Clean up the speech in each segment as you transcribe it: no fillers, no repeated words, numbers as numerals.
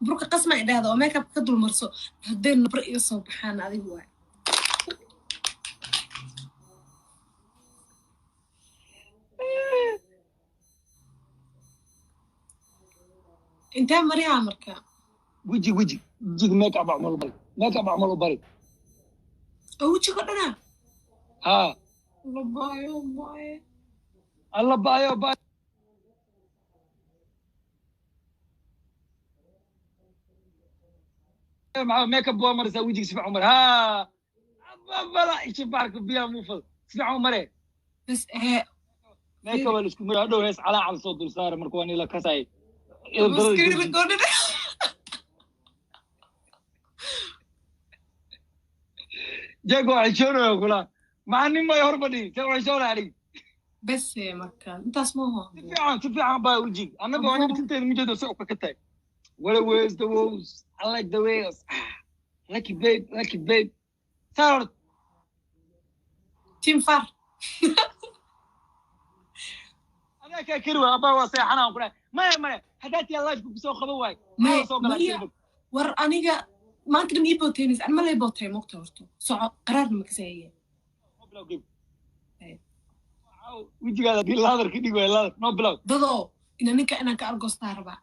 Burka qasma ay dhahda oo makeup ka dulmarso, hadday nabro iga soo baxaan adigu waay. Intee mariyaa marka? Weji, weji, wejiga make up camal u bari, make up camal u bari. Oo wejiga dhanaa? Haa. Labaayo baayo. Alla baayo baayo. Maxaa make up waa marisaa wejiga? Si fiican u mari. Haa, bala isha baarka biyaha muufad si fiican u mare. Bas ee. Make up waa la isku mari hadhow, hees calaacal soo dul saara marka waa nila kasay. Screen recorded. Jago waa xishoonaya kula maxaa nin may hor fadhi se waa xishoonaya adig. Bas ee, marka intaas ma ho. Si fiican, si fiican baa wejiga annaga waa nin tinteeda mujeedo si ka tahay. What was the woes? I like the ways. Lucky babe, lucky babe. Saar. Team far. Adaa kaa keri waay abaa, waa seexanaan ku dhahay. Maya, maya, haddaa tiyaa life kusoo qaban waay. Maya, soo galaa. Maya. War aniga maanta dhan ii booteynaysa, an ma lay bootay mogta horto soco qaraarna ma kasaayaya. Wejigaada hadii laadar ka dhig waay, laadar noo bilow. Dadoo ina ninka inaan ka argoostaa rabaa.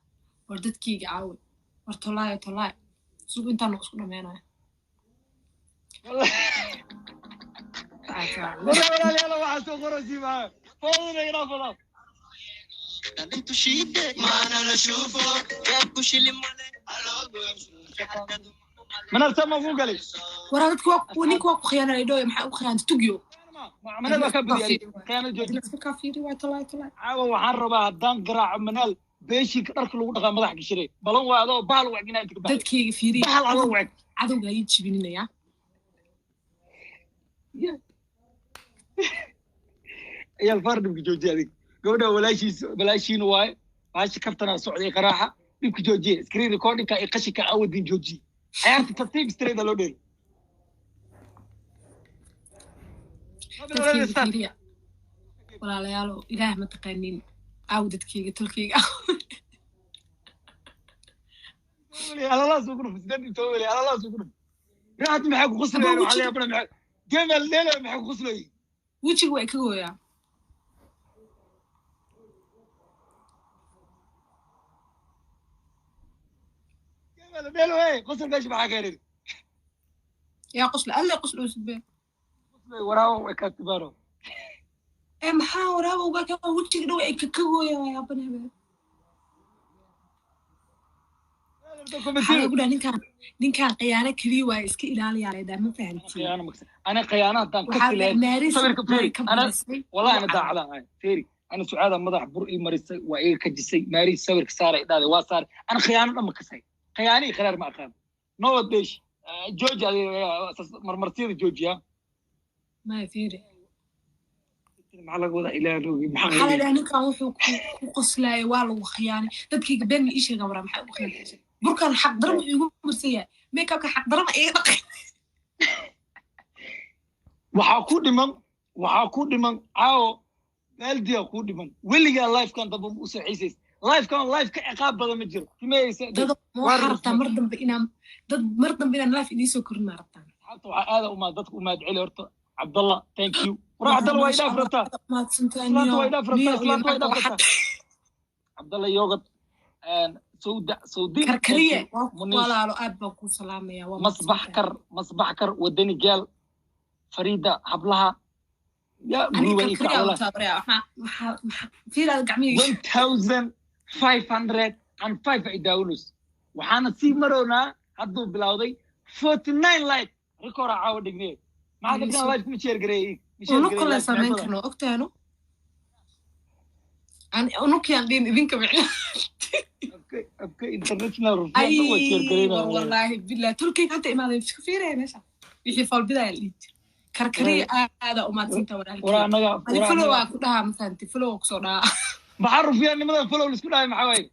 War dadkayga caawi, war tolaayo, tolaayo, sugu intaan isku dhameenaya. Walaalayaal, waxaa soo qoraysi maa foodina inaa fadaa. Manal sama kuu galay. Waraa dadka waa ninka waa ku khiyaanay dhow, maxaa u khiyaantay tugyo? Manal waa ka badiyay khiyaanada jooji. Iska kaa fiiri waay, tolaayo, tolaayo. Caawa waxaan rabaa haddaan garaaco Manaal beeshinka dharka lagu dhaqaa madax gashiray balan waa adoo bahal wacg inaa inta ka baxay. Dadkayga fiiriya. Bahal adoo wacg. Cadowga ayay jibininayaa. Ciyaal faar, dhibka joojiya. Adig gabadha walaashiis walaashiina waaye, baasha kaftanaa socday qaraaxa. Dhibka joojiye, screen recordingka iyo qashinka awadin joojiye. Ciyaarta tartiib straight loo dheelo. Dadkayga fiiriya, walaalayaalo, ilaah ma taqaanin aaw dadkayga tolkayga. Alalaas ugu dhuf 18 weli, alalaas ugu dhuf. Raxad maxaa ku qoslayaan? Waxaa la yaabana maxaa gemal dheelaya, maxaa ku qoslayay? Wejiga waa ka gooyaa. Gemal dheelo hey, qosol meesha maxaa keenay? Yaa qosla alle qosla usube. Qoslay waraawo way ka tibaaro. Ee maxaa waraaba uga ka wejiga dhow ay ka gooyaa? Waa yaabana habeen. Waxaa lagu dhaha ninkaan khiyaano keliya waa iska ilaaliyaa leedahay, ma fahantiin? Khiyaano maksa ana khiyaano haddaan ka waxaa filayn maaris sawirka fiiri ka ana marisay. Wallahi ana daacadaan ahay, fiiri, ana Sucaada madax bur ii marisay, waa iga kajisay. Maaris sawirka saaray dhaaday, waa saaray. Ana khiyaano dhan ma kasay, khiyaano iyo khiraar ma aqaan. Nowad beesh jooji marmarsiyada joojiya. Maya, fiiri. Maxaa laga wadaa? Ilaah rogi maxaa? Waxaa la dhaha ninkan wuxuu ku qoslaayay waa lagu khiyaanay. Dadkayga been ma ii sheegaan? Waraa maxaa ugu khiyaanaysa? Burkan xaq darama iigu marsan yahay, makeupka xaq darama iiga dhaqay. Waxaa ku dhiman, waxaa ku dhiman caawo baaldiya ku dhiman. Weligaa lifekan dambe ma usoo xiisays. Lifekan life ka ciqaab badan ma jiro timeeysa. Dad ma waxaa rabtaa mar dambe inaan dad mar dambe inaan life idiin soo korin maa rabtaan? Asxaabta waxaa aada umaad dadka umaad celi horta. Cabdallah, thank you. Waraa Cabdallah waa idhaaf rabtaa. Islaanta waa idhaaf rabtaa, islaanta waa idhaaf rabtaa. Cabdallah yogad sawda sawdin. Karkariye waa Munish. Walaalo, aad baan kuu salaamaya, waa masbax mahadsantahay. Kar masbax kar wadani gaal Fariida hablaha ya aniga guruba ii karkariya kacwala. Wataa baraya maxaa fiiraada gacmihii. 1505 ay daawanayso, waxaana sii marownaa hadduu bilowday 49 like record aa caawa dhignay. Maxaa dadkan live kuma share gareeyay? Unu kale samayn karno ogtaano unukiyaan dhihin idinka micna. Abka international ay rufyaan waa share war gareynaa. Wallaahi billahi tolkeyga hadda imaaday iska fiiraya meesha wixii foolbidaa la dhihi jira. Karkariya aada umaadsantaa waraa walaalkey. Anaga adi waraa follow anaga waa ku dhahaa, ma fahanti? Follow waa kusoo dhahaa. Maxaa rufyaannimada follow lisku dhahay? Maxaa waaye?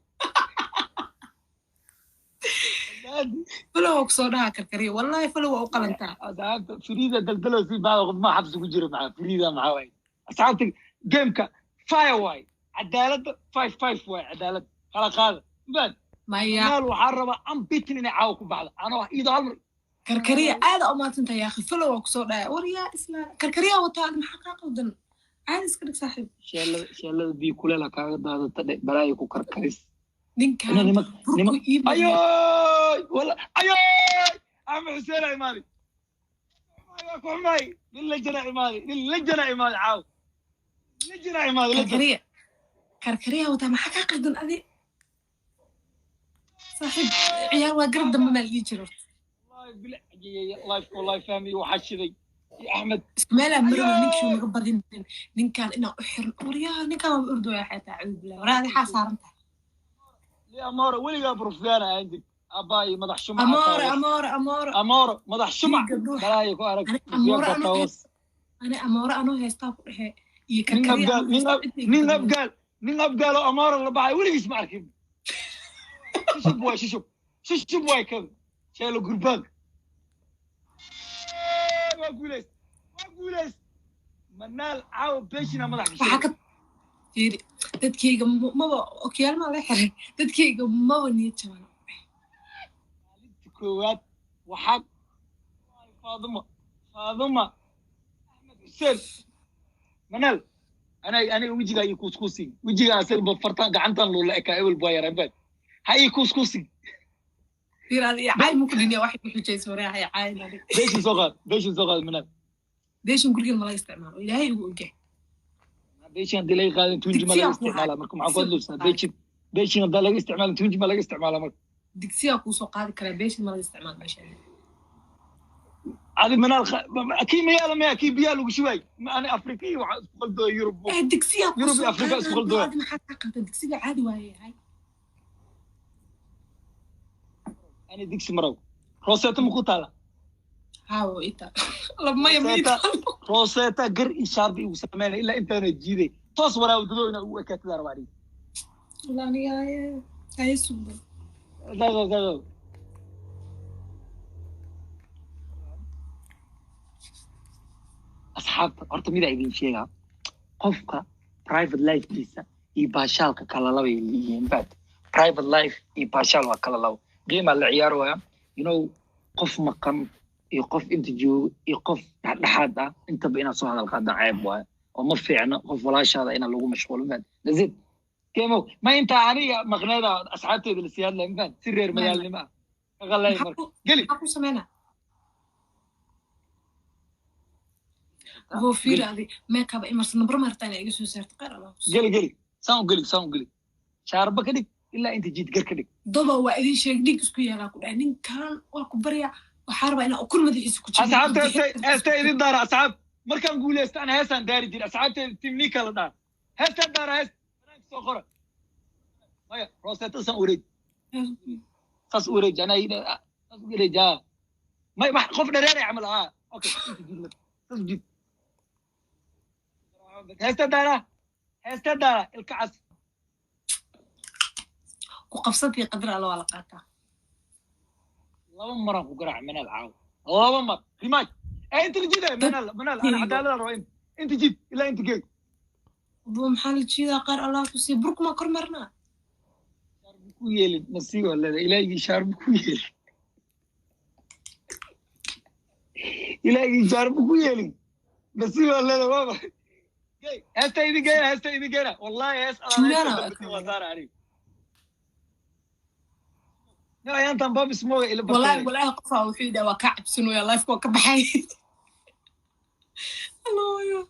Follow waa kusoo dhahaa karkariya, wallahi follow waa u qalantaa. Asxaabta Fariida daldalo si baada qof ma xabsi ku jiro. Maxaa Fariida maxaa waaye? Asxaabta gameka fire waaye, cadaaladda 5 5 waaye, cadaalad kala qaada mabaad. Maya. Manaal waxaa rabaa unbeaten inay caawa ku baxda anoo iyadoo hal mar. Karkariya aada u maadsantahay yaa akhi. Follow waa kusoo dhaya. War yaa isla karkariya wataa, maxaa kaa qaldan? Caadi iska dhig, saaxiib. Sheelada, sheelada biyo kuleela kaaga daadata dhe, balaayo ku karkaris. Ninkan burku ii mariyay. Ayoy, wala ayoy, Axmed Xuseen aa imaaday. Waa ku xumay. Nin la jana imaaday, nin la jana imaaday caaw, la jana imaaday la jana. Karkariya, karkariya wataa, maxaa kaa qaldan adi, saaxiib? Ciyaar waa garab dambe maa la dhihi jiro. Wallahi bila life, wallahi fahmi waxaa shiday iyo Axmed. Ismeelaa marwa ninkii naga badinin, ninkan inaan u xiran. Waryaa, ninkan waa ordooya xataa, acuudu billah. Waraa, adi xaa saaran tahay? Li amore weligaa burufyaana ahaan jirta abbaa iyo madax shumac. Amoore, amoore, amoore. Amooro madax shumac. Dhiigga dhuuxa. Balaayo ku arag. Ani amoore anoo haysta, ani amoore anoo haystaa ku dhexe iyo Nin karkariya abgaal anoo nin haystaa, cidna iga nin badinin. Abgaal, nin abgaal oo amooro la baxay weligiis ma arkin. Shishub waay, shishub, shishub waay. Kan sheelo gurbaag waa guulays, waa guulays. Manaal caawa beeshina madax waxaa gashay. Ka fiiri dadkayga, maba okiyaal maa la xiray, dadkayga maba niyad jaban. Maalinta koowaad waxaa Faaduma, Faaduma Axmed Xuseen. Manaal, aniga wejigaa ii kuuskuusin, wejigaa asaga fartaan gacantan loola ekaa ebel baa yaray, ha ii kuuskuusin. Fiiri adi caay ma ku dhiniya, waxay ku xujaysa waraa hay caayin adiga. Beeshin soo qaad, beeshin soo qaad, Manaal. Beeshan gurigan ma laga isticmaalo, Ilaahay ugu ogyahay. Beeshin haddii laga qaadan tunji ma laga Digsiyaa ku isticmaala marka? Maxaa ku hadlaysaa? Digsiyaa. Beeshin, beeshin haddaa laga isticmaala tunji ma laga isticmaala marka? Digsiyaa kuu soo qaadi karaa, beeshan ma laga isticmaalo meeshan. Adi Manaal kii mayaala maya, kii biyaa lagu shubaay ani Afrika iyo waxaa isku qaldooya Yurub. Eh, digsiyaa kuu Yurub iyo soo Afrika isku qaadaa. qaldooya. Adi maxaa kaa qaldan? Digsiga caadi waaye hay. Ani digsi marow, roseeto ma ku taala? Haawo ita lamaya ma Roseeta. itaalo. Roseeta gar iyo shaarbi igu sameynaya ilaa intaana jiiday toos waraawdado inaa ugu ekaatida rabaa aniga. Wallah aniga haye sugba. Dado, dado. Asxaabta, horta midaa idin sheegaa: qofka private lifekiisa iyo baashaalka kala labay leeyihiin. But private life iyo baashaal waa kala labo. Game-aa la ciyaar waya, qof maqan iyo qof inta joogo iyo qof dhexdhexaad ah intaba inaad soo hadal qaadaan ceeb waayo oo ma fiicno qof walaashaada inaa lagu mashquulo, mafahant? That's it. Game ma intaa aniga maqneeda asxaabteeda lasii hadlaya, mafahant? Si reer magaalnimo ah ka qalay marka geli. Maxaa ku sameynaa? Hoo, fiiri adi meekaba imarsan nabar maartaa inaa iga soo saarto, qaar Allah ku siiyo. Geli, geli, saan u geli, saan u geli, shaarba ka dhig ilaa inta jiid, gar ka dhig. Doba waa idin sheeg, dhiig isku yeelaa ku dhahay. Ninkan waa ku barya, waxaa rabaa inaa ukun madaxiisa ku jibiyo. Asxaabta, heesta, heesta idin daara. Asxaab, markaan guuleysto ana heestaan daari jira. Asxaabteeda timnika la dhaha heestaan daara, hees banaanka soo qora. Maya, roseeta saan wareej, saas u wareej, anaa saas u wareej. Aa may wax qof dhareeray camal. Aa, okay, inta jiid marka. Saas u jiid. Heesta daara, heesta daara, ilka cas. Ku qabsantii qadar alla waa la qaataa. Laba maraan ku garaac Manaal caaw, laba mar rimaaj ee inta la jiidaya. Manaal, Manaal, ana cadaalada raba. Inta jiid ilaa inta geeg. Bu maxaa la jiidaa? Qaar Allah ku siiya, burkuma kor marnaa. Shaarbu ku yeelin nasiib waa leedahay. Ilaahigii shaarbu ku yeelin, ilaahigii shaarbu ku yeelin nasiib waa leedahay. Waaba gey, heesta idin geeya, heesta idin geena. Wallahi hees Juliana alaala waa heesta waa saara aniga. No, ayaantan Bob Smoga ila Wallahi bartay. Wallahi qofaa wuxuu yidhaha waa kaa cabsanooya, lifeka waa ka baxay. Allooyo.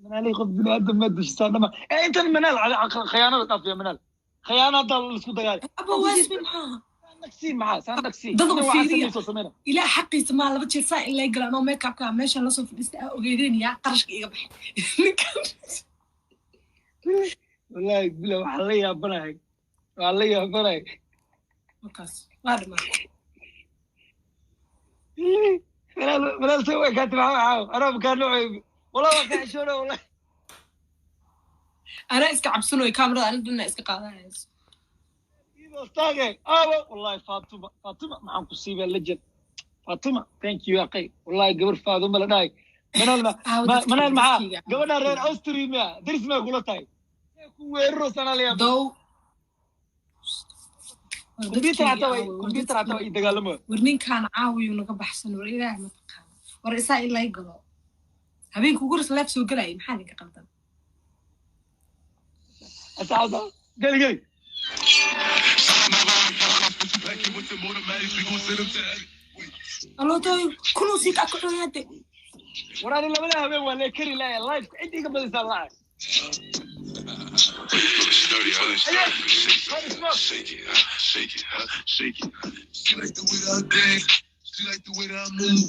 Manaalay, qof bini aadam ma dushisaa dhama ee intan. Manaal, khiyaanada dhaaf ya Manaal, khiyaana hadda laisku dagaalay. Aba waasmi maxaa? Saan dhagsiin maxaa, saan dhagsiin. Dadka Ina waxaa fiiriya. samaysoo sameyna. Ilaa xaqiisa maa laba jeer saa in lay galaan oo makeupka meeshaan lasoo fadhiista aa ogeydeen yaa qarashka iga baxay ninkan. Wallahi bila waxaan la yaabanahay, waxaan la yaabanahay. Markaas waa dhamaatay. Manaal, Manaal, soo ekaatay maxaa caaw anaa makaa noocay? Wallah waa ka xishoona wallahi. Anaa iska cabsanoy, kaamarada ani dhanna iska qaadanayso. Iyadoo taage aawo. Wallahi Fatuma, Fatuma maxaan ku siibaa? Legend Fatuma, thank you aqay. Wallahi gabar Fatuma la dhahay Manaal ma Aawo dadkayga, Manaal maxaa dadkayga. Gabadha reer Austria miya? Daris maa kula tahay? Ku weeraro sanaliya. Dow. Computer hataa way, computer hataa way dagaalamo. War ninkaan caawiyu naga baxsan. War Ilaah ma taqaano. War isaa ilaa galo habeenka ugu ras live soo gelaya. Maxaa idinka qaldan? Asxaabta, geli geli. Back in with the automatics, we gon' send them to Alootoy kunuu sii kackacoyaade. War ani labada habeen waa lee kari laaya live, cid iga badisaa lacag. Sturdy, huh? Shake it, shake it, huh? Shake it, huh? Shake it. She like the way that I dance. She like the way that I move.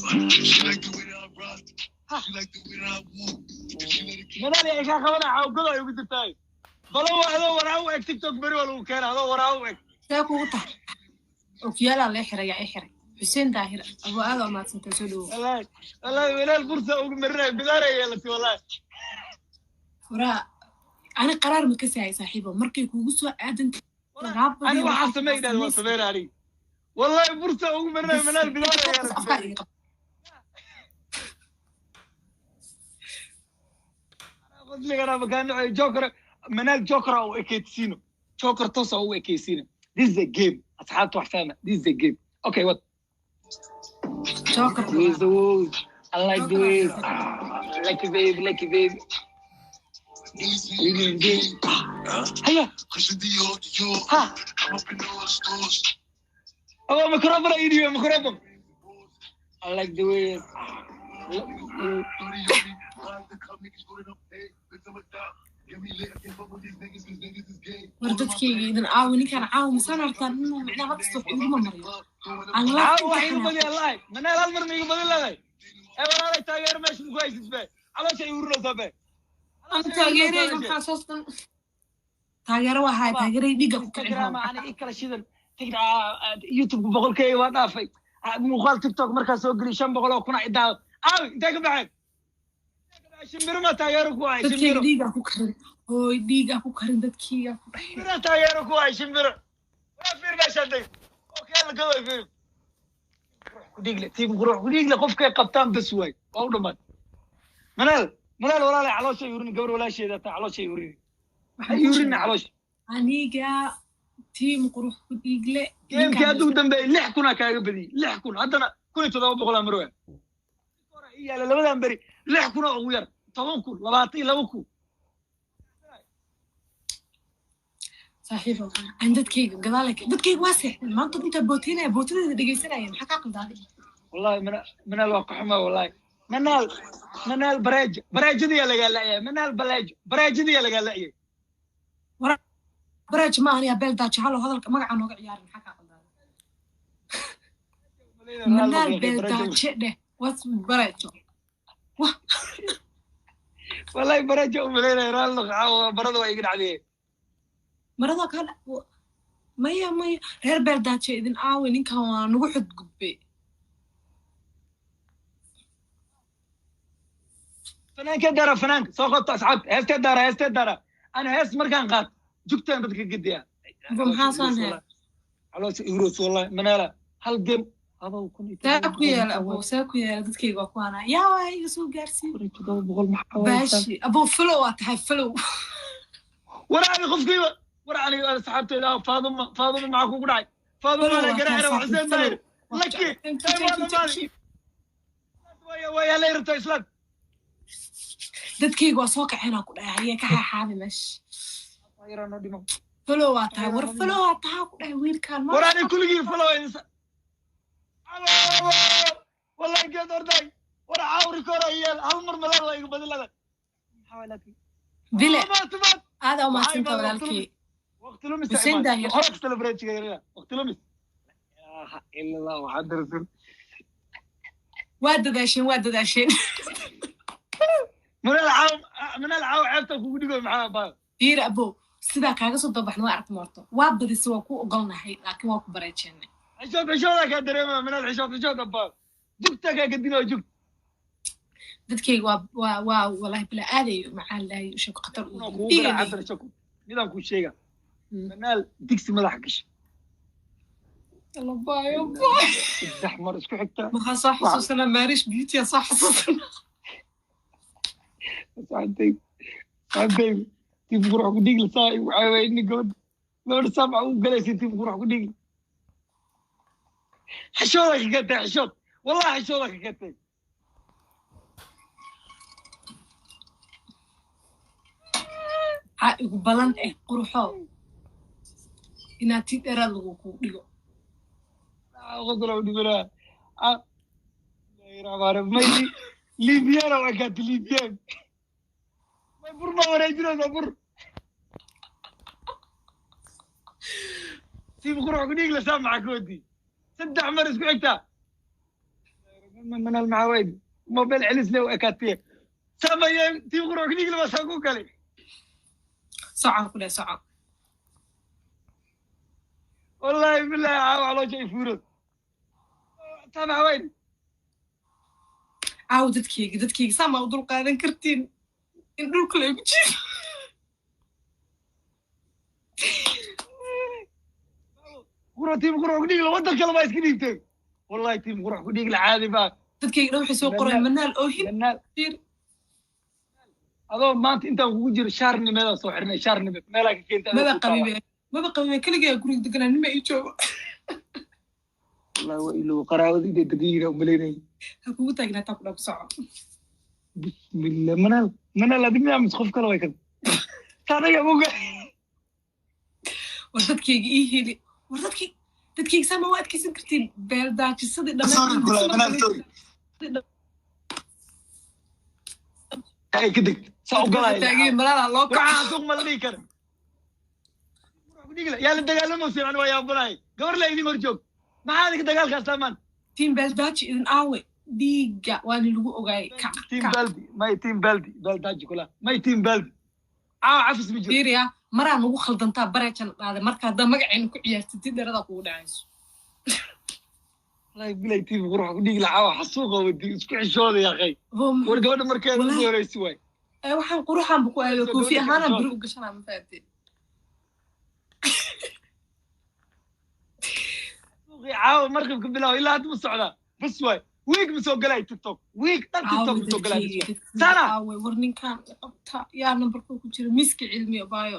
She like the way that I rock. She like the way that I move. She let it Madaali ay kaa qabana cawgado ay ugu jirtaay. Balo waa adoo waraa u eg TikTok, beri waa lagu keena adoo waraa u eg. See kugu tahay? Okiyaalaa lee xiray, yaa i xiray? Xuseen Daahir aboo, aada u mahadsantahay, soo dhawow. Wallahi wallahi, walaal bursa ugu marinay bidaara yeelatay wallahi. Waraa ani qaraar ma ka sahay saaxiibo markay kugu soo aadan. Ani waxaa samey dhahda waa sameyna aniga wallahi, bursa ugu marinay manaal bidaara yeelatay. Fadligana makaan joker, manaal joker u ekeysiino, joker toos u ekeysiino. This is a game, asxaabta wax fahma, this is a game. Okay, what? Joker. With the world I like the way, lucky baby, lucky baby. Haya. Christian Dior, Dior. Ha. I'm up in all the stores. Oh, microphone idiyo microphone. I like the way. 30 on me. Ride the cup, niggas put it up. Hey, bitch, I'm a dog. Get me lit. I can't fuck with these niggas 'cause niggas is gay. War dadkayga idin caawi, ninkaan caawi masaan arkaan inuu micnaha markasta wax iguma mariyo aan. Caawa wax iga badiya lahay manaal, hal mar ma iga badin leedahay ee walaalay. Taageero meesha ku haysid be, caloosha ay urinaysaa be. Aan taageerayga maxaa saas dhan taageero waa haay, taageeray dhiigga ku kicin. Instagram ani i kala shidan, YouTube 100K waa dhaafay. Muuqaal TikTok markaa soo geliy 500,000 idaawad. Aawi, intee ka baxeen shimbiro? Ma taageero ku hay dadkayga shimbiro? Dhiigga ku karin, hooy, dhiigga ku karin dadkayga ku dhex. Shimbiro taageero ku hay shimbiro. Waa fiir meeshaan deg oo kee la gado fiir. Qurux ku dhiigle, tiim qurux ku dhiigle, qofkay qabtaan bas waay, waa u dhammaad. Manaal, manaal walaalay, caloosha yurini gabar walaasheeda taa, caloosha yurini, Waxaan ku yurini sheegay, caloosha. Aniga tiim qurux ku dhiigle. Geemkii hadda u dambeeyey 6,000 kaaga badiyey, 6,000, haddana 1700 marwa yaala. Labadan beri 6,000 oo ugu yar, 10,000, 22,000. Saaxiibo, aan dadkayga gadaal, dadkayga waa seexdeen maanta intaa bootinaya, bootadeeda dhegeysanaya. Maxaa kaa qaldaaday? Wallahi manaal waa ka xumaa wallahi. Manaal, manaal bareejo, bareejadiyaa lagaa la'yahay. Manaal baleejo, bareejadiyaa lagaa la'yahay. Baraaj ma ahan yaa beel daajo halo, hadalka magaca nooga ciyaarin. Maxaa kaa qaldaaday? Manaal beel daaje dheh, was bareejo. Wallahi bareejo u malaynaya, raalli caawa, barada waa iga dhacday. Marada kale maya maya, reer beel daaje idin aawe? Ninkan waa nagu xadgudbay. Fanaankee daara, fanaanka soo qabta asxaabta. Heestee daara, heestee daara. Ana hees markaan qaato jugtaan dadka gediya. Aba maxaa saan hee? Caloosha igros wallahi. Manaala hal game abow kun iyo see toddoba ku boqol yeela maxaa abo waaye? See ku yeela dadkayga waa ku hanaa yaa waa iga soo gaarsiin. 1700 maxaa waaye? Baashi abo, follow waa tahay, follow. War ani qofkiiba, war ani asxaabteyda ah, Faaduma, Faaduma maxaa kugu dhacay Faaduma? Follow ana waa tahay garaacina waa saaxiib Xuseen follow. Daahir Lucky. Thank you, thank you, thank you. Waa la irta islaan. Dadkayga waa soo kaceenaa ku dhahay, haye ka xaaxaabi meesha. Yaraan noo dhimo. Follow waa tahay, war follow waa tahay ku dhahay wiilkaan. War ani kulligii follow insa wallahi geed orday. War caawri kora yeel hal mar madaal waa iga badin lada. Maxaa waay laakiin? Bile. Maat maat. Aada u mahadsanta Maxaa imaada walaalkii. Waqti lumis. Xuseen Daahir. Hore celebrate yarina waqti lumis. Ilaaha illa Allah waxaad rasul. Waa dadaasheen, waa dadaasheen. Manaal caaw, manaal caaw ceebta kugu dhigo maxaa baa? Fiir abo, sidaa kaaga soo dabaxna waa aragti moorto, waa badisa, waa ku ogolnahay, laakiin waa ku bareejeenay. Xishood, xishoodaa kaa dareema manaal, xishood, xishood abaa, jugta kaa gadinoo jug. Dadkayga waa wallahi bila aaday maxaa lahay sheeko khatar u Inuu kugu dhiiga. garaaca haddana shako midaan kuu sheega. Manaal digsi madaxa gashay. Baayo. 3 mar isku xigta. Maxaa soo xasuusanaa? Maarish Beauty aa soo xasuusanaa. Saxibtaygu, saxibtaygu, Tiim qurux ku dhigla saa igu caawayni gabadha. Gabadha saa maxaa ugu galaysa tiim qurux ku dhigla? Xishooda ka keentay, xishood. Wallahi xishooda ka keentay. Waxaa igu balan eh quruxo inaad tii dheeraad lagu kugu dhigo. Qosla u dhimanaa. May Libyana waa kaati Libyan. May bur ma wareejinaysaa bur. Tiim qurux ku dhigla saa maxaa ka wadi? Saddex mar isku xigtaa. Manal maxaa waydi? Mobile celis leh u ekaatee. Samayeen tiim qurux ku dhigla waa saa ku galay. Socon ku dheh, socon. Wallahi billahi caawa caloosha ay fuuro. Taa maxaa waydi? Caaw dadkeyga, dadkeyga saa maa u dul qaadan kartiin in dhulka la igu jiido? Qurux tiim qurux ku dhigla waddan kale baa iska dhiibtay. Wallahi tiim qurux ku dhigla caadi baa. Dadkeyga dhan waxay soo qoreen manaal oohin. Manaal fiir. Adoo maanta intaan kugu jiro shaarnimeedaa soo xirnay, shaarnimeed meelaa ka keentay adoo Maba ku taala. Qabibe maba qabibe, keligaa guriga deganaa, nima ii joogo. Wallahi waa ilow qaraabada intay degan yihiin aan umalaynayay. Ha kugu taagnaataa ku dhaa, ku soco. Bismillah, manaal manaal adig miyaa mise qof kale way kan saanaga uga. War dadkeyga ii heli, war dadkii, dadkeyga saa ma u adkeysan kartiin beeldaajisadii? Sorry, Gulay, manaal, sorry. Ay ka deg saa u galaya. Taageen malaalaa loo kaco. Waxaan suuq ma la dhihi kara. Yaa la dagaalamaysa ani waa yaabanahay. Gabar la idin hor joog. Maxaa adinka dagaalkaas taamaan? Tiim beeldaaji idin aawe? Dhiigga waani lagu ogaayay, kac. Tiim Kac. Baldi, may tiim baldi baldaaji kula. May tiim baldi. Caawa cafis ma jiro. Fiiriya, maraa nagu khaldantaa bareejan dhaaday marka haddaa magacayna ku ciyaartid dheeradaa kugu dhacayso. Wallahi bilay tiim qurux ku dhigi la caawa xasuuqa wadi isku xishooda yaa qay. War gabadha markeeda ugu Wallahi. horeysi waay. Waxaan quruxaanba ku aaday koofi Gabadha ahaanaan xishood. Beri u gashanaa, ma fahanteen? Suuqii caawa marqibka bilaw ilaa hadda ma socdaa. Bas waay. Week ma soo galay TikTok. Week dhan TikTok ma soo galay. Bas waay. Sana. Aawe, war ninkaan qabta yaa nambarka ku jira miiska cilmi abaayo.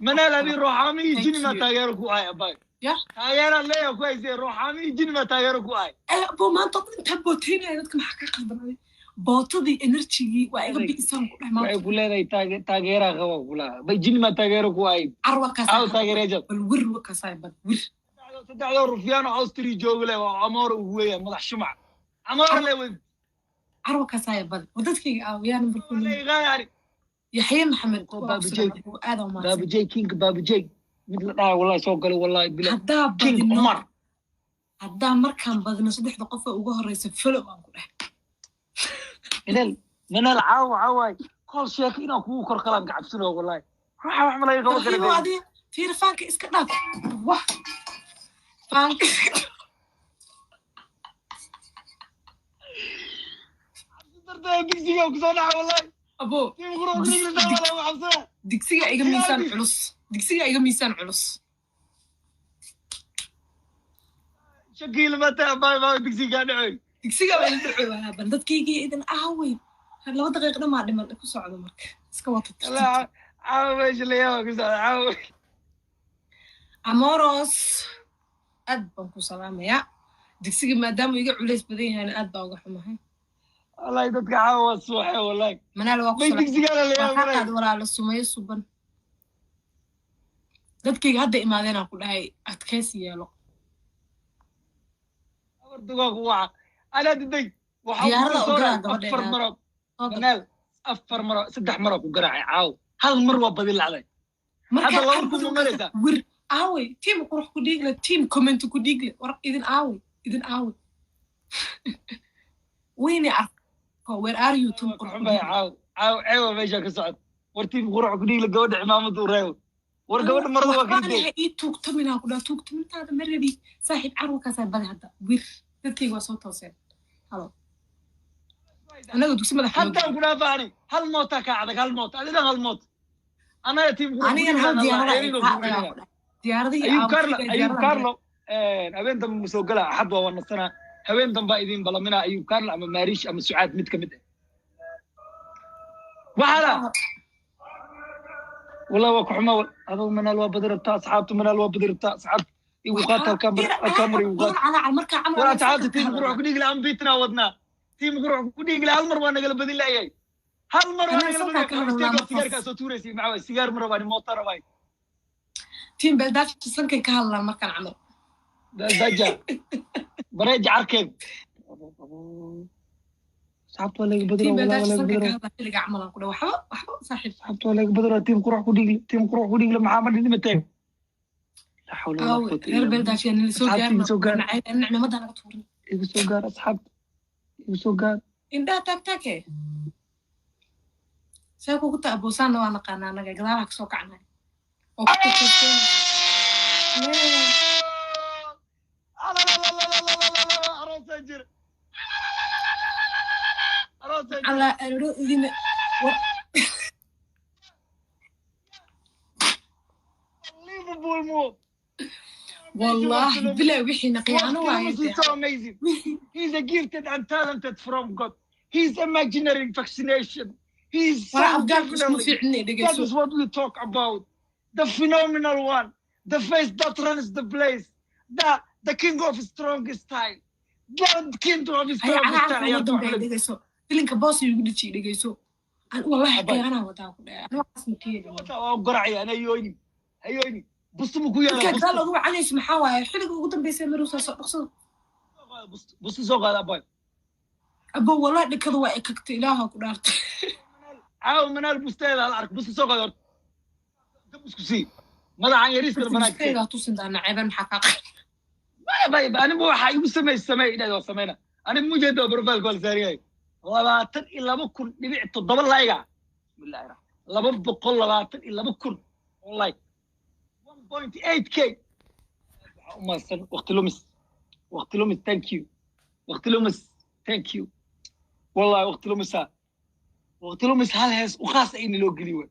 Manaal adii ruuxaami iyo Thank jini maa you. taageero ku ahay abay. Yah. Taageeraan leeyahay ku haysee ruuxaami iyo jini maa taageero ku ahay. Bo maanta intaa booteynaya dadka maxaa ka qaldanay? Bootadii energygii waa iga bi'isaan ku dheh maanta. Waxay ku leedahay taageeraa qaba kula. Bay jini maa taageero ku ahay. Carwa Caawa kaasaa taageereejad. bal wir wakasaay bal wir. Saddexdoo rufyaano Austria jooga leh waa Amoor ugu weeya madax shumac. Amoor le wey. Carwa kaasaaya bal war dadkayga aawe yaa nambarku? Leeyahay. Yaxye Maxamed Ko waa Baabu ku Jay. salaamay, aad u mahadsan. Baabu Jay King, Baabu Jay. Mid la dhahay wallahi soo galay wallahi bila. Haddaa King badino Omar. Haddaa markaan badino saddexda qof ee ugu horeysa follow aan ku dheh. Manaal manaal caawa caawa kol sheeko inaan kugu kor kalaan ka cabsano wallahi. Waxa wax ma laga qaban Tarxiibo kara. Adiga fiir faanka iska dhaaf, wah faanka iska dhaaf. Dartaa digsiga ku soo dhaca wallahi. Abo. Tiim qurux ku dhigla wallahi waa cabsana. Digsiga iga miisaan culus, digsiga iga miisaan culus. Shakiil ma taa baa baa digsiga dhacay. Digsiga waa ila dhaco bal dadkaygii idin aawey? 2 daqiiq dhamaa dhiman, ku socdo marka iska wata tartiib. Wallahi caawa meesha la yaaba ku socda caawa. Amoros, aad baan ku salaamayaa. Digsiga maadaama iga culays badan yahayna aad baa uga xumahay. Wallahi dadka caawa waa suuxay wallahi. Manaal waa ku Bay salaam digsiga la waa yaaba. kaa qaad walaalo sumayo suban. Dadkayga hadda imaadeenaan ku dhahay adkaysi yeelo. Abartugaa ku waca. Anaa diday. Waxaa ku Diyaarada soo ogaa dhacay gabadheena. afar maro. Soo dab. Manaal afar maro saddex maro ku garaacay caawa. Hal mar waa badin lacday. Markaa Hadda 2,000 ma carruurta maraysaa. Wir aawey tiim qurux ku dhiigle, tiim comment ku dhiigle, war idin aawey, idin aawey weyne arko, where are you tiim qurux ku Xumay dhiigle? Caawa. Caawa ceewa meesha ka socod. War tiim qurux ku dhiigle gabadha cimaamada u reebo. War gabadha marada waa Waxbaan kala ha ii tuugtaminaa ku dhaha, tuugtamintaada ma rabi saaxiib. Carwakaasaa badi hadda wir dadkayga waa soo tooseen. Halo, annaga dugsi madaxa loo Haddaan ku dhaafaani hal moota kaa adag, hal moota adidan, hal moota annaga tiim qurux ku Anigan hal dhiiglaan diyaarada ay Allah kaa ceeriga adagaa ku ku dhahay diyaaradihii Ayub Carlo, aaway. Ayub Carlo, habeen dambe ma soo galaa, axad waa nasanaa, habeen dambe idin balamina Ayub Carlo ama Maariish ama Sucaad mid ka mid ah. Waxaana Wallahi waa ku xumaa. Adoo Manaal waa badi rabtaa, asxaabtu Manaal waa badi rabtaa. Asxaabta igu qaata halkaan mar, halkaan mar igu qaata. Calaacal markaa camal. War asxaabta, team qurux ku dhiigla ambitna wadnaa. Team qurux ku dhiigla hal mar waa nagala badin la'yahay, hal mar waa Anaa nagala sankaa ka badin. hadalnaa markaas. Sigaarkaa soo tuuraysay maxaa waay? Sigaar ma rabaan, moota rabaay. Team Beldaaja sankay ka hadlaan markaan camal. Daja bareeja carkeed, asxaabta waa laga Team badin, wallahi Beldaaja waa laga sankay ka badin. hadlaan xilliga camal aan ku dhahay, waxba waxba saaxiib. Asxaabta waa laga badin. Team qurux ku dhiigle, team qurux ku dhiigle, maxaa ma dhimatee? La xawla walaa Aawe quwwata reer illa billah. Beldaaja yaa nala soo Asxaabta gaarna. igu soo gaar. Nicmada naga tuurin. Igu soo gaar, asxaabta igu soo gaar. Indhaha taag taage see kugu ta aboosaanna waa naqaanaa, anaga gadaalaha kasoo kacnay oo ku tajoogteen. Aroosaa jira, aroosaa jira. Calaa ero idina war. Liverpool mo. Wallahi bilaa wixiina khiyaano waaye. Is so amazing. He's a gifted and talented from God. He's imaginary vaccination. He's so Wara afgaanku isma definitely. fiicne. That Dhegeyso. is what we talk about. The phenomenal one. The face that runs the place. The king of strong style. The king of Haya strong calaa style. Ugu dambeeya, dhegeyso, filinka boos igu dhijiyay. Dhegeyso, wallahi Abay. khiyaanaa wadaa ku dhahay, ani waxaas ma keeni. Waa garacaya ana hayoyni hayoyni bustu ma ku yaala? Dadka gadaal ugu wacanayso maxaa waaye? Xilliga ugu dambeysay maruusaa soo dhaqsado. Bustu soo qaada, abay. Abo, wallahi dhikada waa ekagtay, ilaaha ku dhaartay. Caawa Manaal busteeda hal ark. Bustu soo qaada horta, dab isku sii madaxan yariiskana banaanka. Busteydaa tusin daa naceban, maxaa kaa qan? Bay anigu waxaa igu samey samey idhahda waa sameyna. Anigu mujeeda profilka waa la saariyay 22,700 layga. Bismillahi raxmaan, 222,000 oo like, 1.8K. Waxaa u mahadsan waqti lumis, waqti lumis, thank you waqti lumis, thank you. Wallahi waqti lumisa, waqti lumis hal hees u khaas ayna loo geliyo way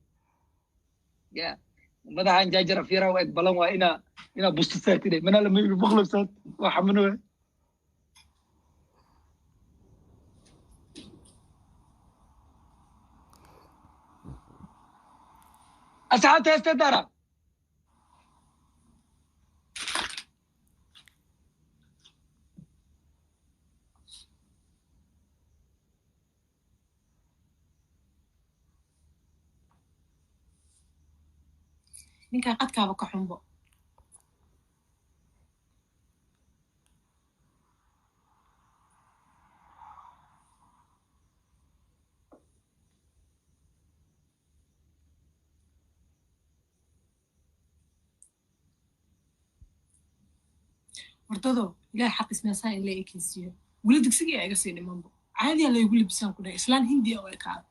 ya madaxan jaajara fiiraha waa eg balan waa inaa busto saartide manaa lama igu boqlob saart waa xamino. Asxaabta, heesta dara. Ninkaa qadkaaba ka xunbo. Wardado ilaah xaqis meesaan in la ekeysiiyo, weli digsiga iga sii dhimanbo, caadiyaa laygu libisaan ku dhahay, islaan Hindiya oo ekaada.